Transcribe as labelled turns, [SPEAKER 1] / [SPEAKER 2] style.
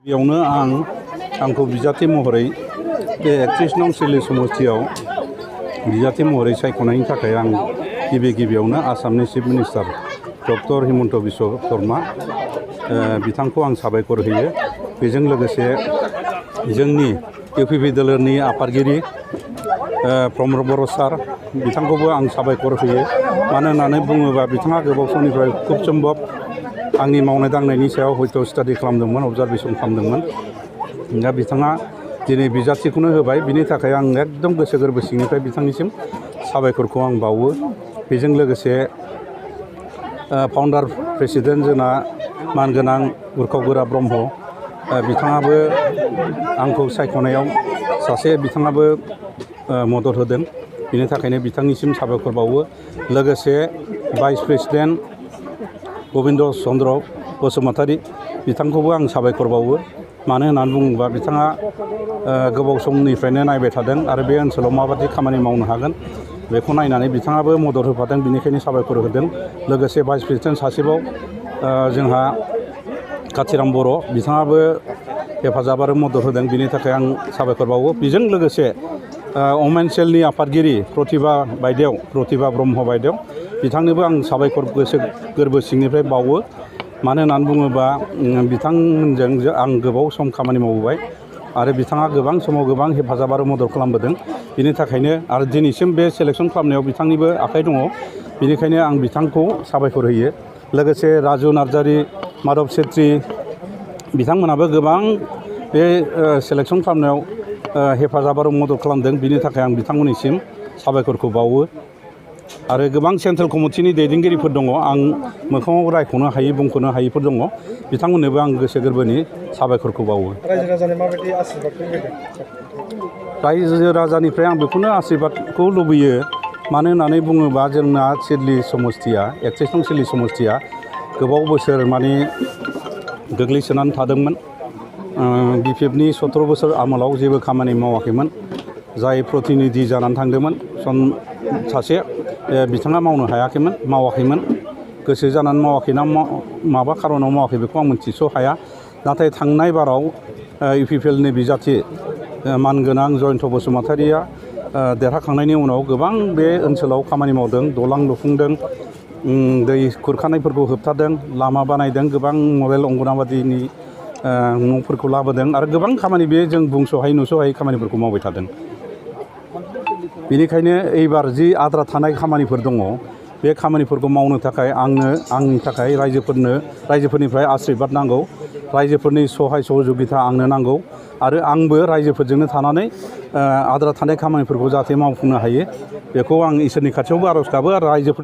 [SPEAKER 1] बेयावनो आंखौ बिजाथि महरै बे 31 नं सिडली समस्तियाव बिजाथि महरै सायख'नायनि थाखाय आं गिबियावनो आसामनि chief minister doctor Himanta Biswa Sharma बिथांखौ आं साबायखर होयो। बेजों लोगोसे जोंनि इउपिपि दोलोनि आफादगिरि प्रमद बर' सार बिथांखौबो आं साबायखर होयो। मानो होननानै बुङोबा बिथाङा गोबाव समनिफ्राय खुब सम्भब आंनि मावनाय दांनायनि सायाव हयथ' स्टाडि खालामदोंमोन, अबजारभेसन खालामदोंमोन। दा बिथाङा दिनै बिजाथिखौनो होबाय, बिनि थाखाय आं एकदम गोसो गोरबो सिंनिफ्राय बिथांनिसिम साबायखरखौ आं बावो। बेजों लोगोसे फाउन्डार प्रेसिडेन्ट जोंना मानगोनां उरखाव गोरा ब्रह्म बिथाङाबो आंखौ सायख'नायाव बिथाङाबो मदद होदों। बिनि थाखायनो बिथांनिसिम साबायखर बावो। लोगोसे भाइस प्रेसिडेन्ट गबिन्द चन्द्र बसुमतारी बिथांखौबो आं साबायखर बावो। मानो होननानै बुङोबा बिथाङा गोबाव समनिफ्रायनो नायबाय थादों आरो बे ओनसोलाव माबायदि खामानि मावनो हागोन बेखौ नायनानै बिथाङाबो मदद होफादों, बिनिखायनो साबायखर होदों। लोगोसे भाइस प्रेसिडेन्ट सासेबाव जोंहा काथिराम बर' बिथाङाबो हेफाजाब आरो मदद होदों, बिनि थाखाय आं साबायखर बावो। बेजों लोगोसे अमेन सेलनि आफादगिरि प्रतिभा ब्रह्म बायदेव बिथांनोबो आं साबायखर गोसो गोरबो सिंनिफ्राय बावो। मानो होननानै बुङोबा बिथांमोनजों आं गोबाव सम खामानि मावबोबाय आरो बिथाङा गोबां समाव गोबां हेफाजाब आरो मदद खालामबोदों। बिनि थाखायनो आरो दिनैसिम बे सेलेक्सन खालामनायाव बिथांनिबो आखाइ दङ, बेनिखायनो आं बिथांखौ साबायखर होयो। लोगोसे राजु नार्जारि, माधब सेत्रि बिथांमोनाबो गोबां बे सेलेक्सन खालामनायाव हेफाजाब आरो मदद खालामदों, बिनि थाखाय आं बिथांमोननिसिम साबायखरखौ बावो। आरो गोबां सेन्ट्रेल कमिटिनि दैदेनगिरिफोर दङ, आं मोखाङाव रायख'नो हायि बुंख'नो हायिफोर दङ, बिथांमोननोबो आं गोसो गोरबोनि साबायखरखौ बावो।
[SPEAKER 2] रायजो राजानि माबायदि आशीर्बादखौ होदों?
[SPEAKER 1] रायजो राजानिफ्राय आं बेखौनो आशीर्बादखौ लुबैयो। मानो होननानै बुङोबा जोंना सिडली समस्तिया 31 नं सिडली समस्तिया गोबाव बोसोर माने गोग्लैसोनानै थादोंमोन। बिपिएफनि 17 बोसोर आमोलाव जेबो खामानि मावाखैमोन। जाय प्रतिनिधि जानानै थांदोंमोन सासे बिथाङा मावाखैमोन। गोसो जानानै मावाखै ना माबा खारनाव मावाखै बेखौ आं मिथिस' हाया। नाथाय थांनाय बाराव इउपिपिएलनि बिजाथि मानगोनां जयन्त बसुमतारीया देरहाखांनायनि उनाव गोबां बे ओनसोलाव खामानि मावदों, दलां लुफुंदों, दै खुरखानायफोरखौ होबथादों, लामा बानायदों, गोबां मडेल अंगनाबादिनि न'फोरखौ लाबोदों आरो गोबां खामानि बे जों बुंस'हायै नुस'हायै खामानिफोरखौ मावबाय थादों। बेनिखायनो एबार जि आद्रा थानाय खामानिफोर दङ बे खामानिफोरखौ मावनो थाखाय आंनि थाखाय रायजोफोरनिफ्राय आशीर्बाद नांगौ, रायजोफोरनि सहाय सहजुगिता आंनो नांगौ आरो आंबो रायजोफोरजोंनो थानानै आद्रा थानाय खामानिफोरखौ जाहाथे मावफुंनो हायो बेखौ आं इसोरनि खाथियावबो आर'ज गाबो आरो रायजोफोर